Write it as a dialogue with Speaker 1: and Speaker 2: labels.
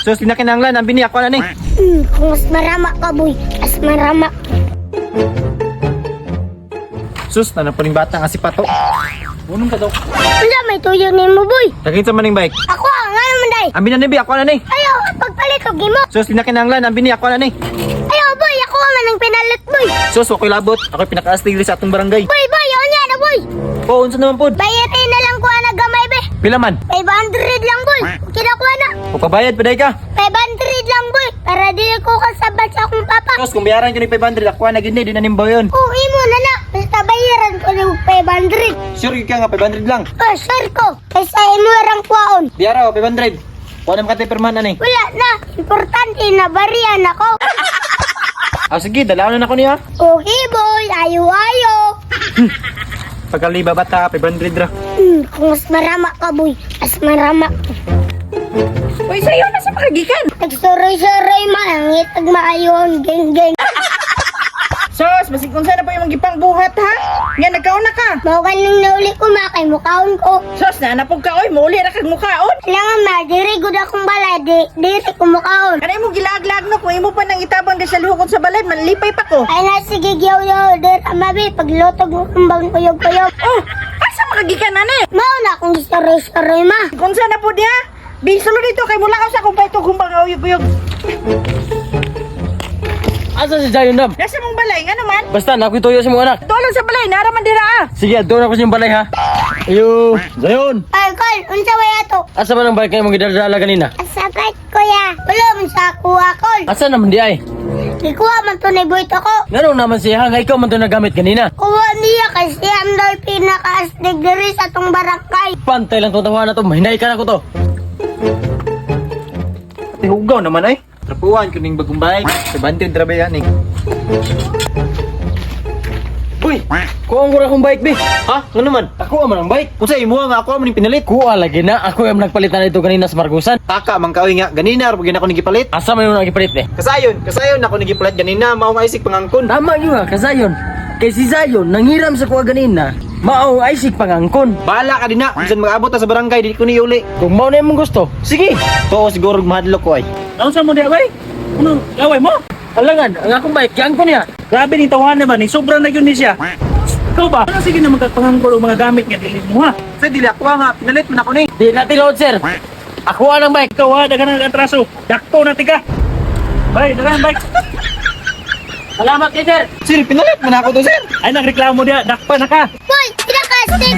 Speaker 1: Sus, di na kinahanglan, ang bini ako na ni.
Speaker 2: Kung mas marama ka, boy. Mas marama.
Speaker 1: Sus, nanapon yung bata nga si Pato. Unong ka daw.
Speaker 2: Wala, may tuyo ni mo, boy.
Speaker 1: Naging sa maning bike.
Speaker 2: Ako, ah, nga naman, day.
Speaker 1: Ang bina ni bi, ako na ni.
Speaker 2: Ayaw, pagpalit og imo.
Speaker 1: Sus, di na kinahanglan, ang bini ako na ni.
Speaker 2: Ayaw, boy. Ako man ang pinalit, boy.
Speaker 1: Sus, ako'y labot. Ako'y pinakaastig diri sa atong barangay.
Speaker 2: Boy, boy, unya na, boy.
Speaker 1: Oh, unsa naman pod?
Speaker 2: Bayatin na lang kuha na gamay, be.
Speaker 1: Pila man?
Speaker 2: 500 lang, boy. Kinakuha na.
Speaker 1: O pabayad pa ka.
Speaker 2: 500 lang, boy. Para di ko kasabat sa akong papa.
Speaker 1: Sus, kung bayaran ko ni 500, ako na gid ni, di na nimbaw yun.
Speaker 2: Oo, imo na na. Basta bayaran ko ng 500.
Speaker 1: Sure gyud ka nga 500 lang.
Speaker 2: Oh, sure ko. Kaysa imo rang kuwaon.
Speaker 1: Biyara o 500. Kuha na makatay pirman ani.
Speaker 2: Wala na. Importante na bariyan ako.
Speaker 1: Ah, sige, dalaw na nako niya.
Speaker 2: Okay, boy. Ayo, ayo.
Speaker 1: Pagkaliba bata, 500 ra.
Speaker 2: Kung mas marama ka, boy. Mas marama.
Speaker 3: Uy, sayo na sa makagikan.
Speaker 2: Nagsuroy-suroy, maangit, maayon, geng-geng.
Speaker 3: Sos, basig unsa na po yung gipang buhat ha? Nga nagkaon na ka.
Speaker 2: Mao ganing nauli ko, ma, kay mukaon ko.
Speaker 3: Sos, na napog ka oy, muuli ra kag mukaon.
Speaker 2: Kailangan, ma, diri gud akong balay, di, diri ko mukaon.
Speaker 3: Kanay mo gilaag-laag no kung imo pa nang itabang di sa luhokon sa balay, manlipay pa ko.
Speaker 2: Ay na, sige, giyaw-yaw, diri, mabi, paglutog mo kumbang kuyog-kuyog.
Speaker 3: Oh, asa makagikan ani?
Speaker 2: Mao na akong suroy-suroy, ma.
Speaker 3: Unsa na po niya? Bisulo dito kay mula ka sa akong paltog humbang uyog-uyog.
Speaker 4: Asa si Zion Dam?
Speaker 3: Nasa mong balay nga naman?
Speaker 4: Basta na ako'y tuyo sa mga anak.
Speaker 3: Doon sa balay, nara man dira ah.
Speaker 4: Sige, doon ako sa iyong balay ha. Ayo, Zion!
Speaker 2: Ay, Kol, unsa way ato?
Speaker 4: Asa man ang bike nga imong gidala kanina?
Speaker 2: Asakit, kuya. Wala man sa kuha, Kol.
Speaker 4: Asa naman di ay?
Speaker 2: Gikuha man to ni boy ako.
Speaker 4: Ngano naman siya nga ikaw man to nagamit kanina?
Speaker 2: Kuha niya kasi ang daw pinakaastig diri sa tong barangay.
Speaker 4: Pantay lang tong tawa na to, mahinay ka na ko to.
Speaker 1: Ate, hugaw naman ay. Trapuan ko ning bagong bike. 500 ra ba yan eh.
Speaker 4: Uy, kuha ko ra akong bike be.
Speaker 1: Ha? Ngano man?
Speaker 4: Ako man ang bike.
Speaker 1: Unsa imo nga ako man ning pinalit?
Speaker 4: Kuha lagi na, ako yung nagpalit na dito kanina sa Margusan.
Speaker 1: Taka man kaoy nga ganina ra pag ako ning gipalit.
Speaker 4: Asa man yung nagipalit eh?
Speaker 1: Kasayon, kasayon ako ning gipalit ganina mao nga isig pangangkon.
Speaker 4: Tama yun ha, kasayon. Kay si Zion, nanghiram sa kuha ganina, maong aisig pangangkon.
Speaker 1: Bahala ka din na, bisan mag-abot ta sa barangay dili ko ni uli.
Speaker 4: Kung mao na imong gusto, sige.
Speaker 1: Tuo siguro mahadlok ko ay.
Speaker 5: Ano sa mo di away? Ano away mo?
Speaker 4: Alangan, ang akong bike, giangkon niya.
Speaker 5: Grabe ni tawahan naman ni sobra na yun ni siya. Ikaw ba? Ano sige na magkapangangkol og mga gamit nga dili mo ha?
Speaker 1: Sa dili ako nga pinalit man ako ni.
Speaker 4: Di na tinuod, sir. Ako ang bike.
Speaker 5: Ikaw ha, daghan ang atraso. Dakto na tika. Bay, daghan bike.
Speaker 4: Salamat kay sir.
Speaker 1: Sir, pinalit man ako to, sir.
Speaker 5: Ay nagreklamo diya, dakpa na ka.
Speaker 2: Boy, pinakaastig!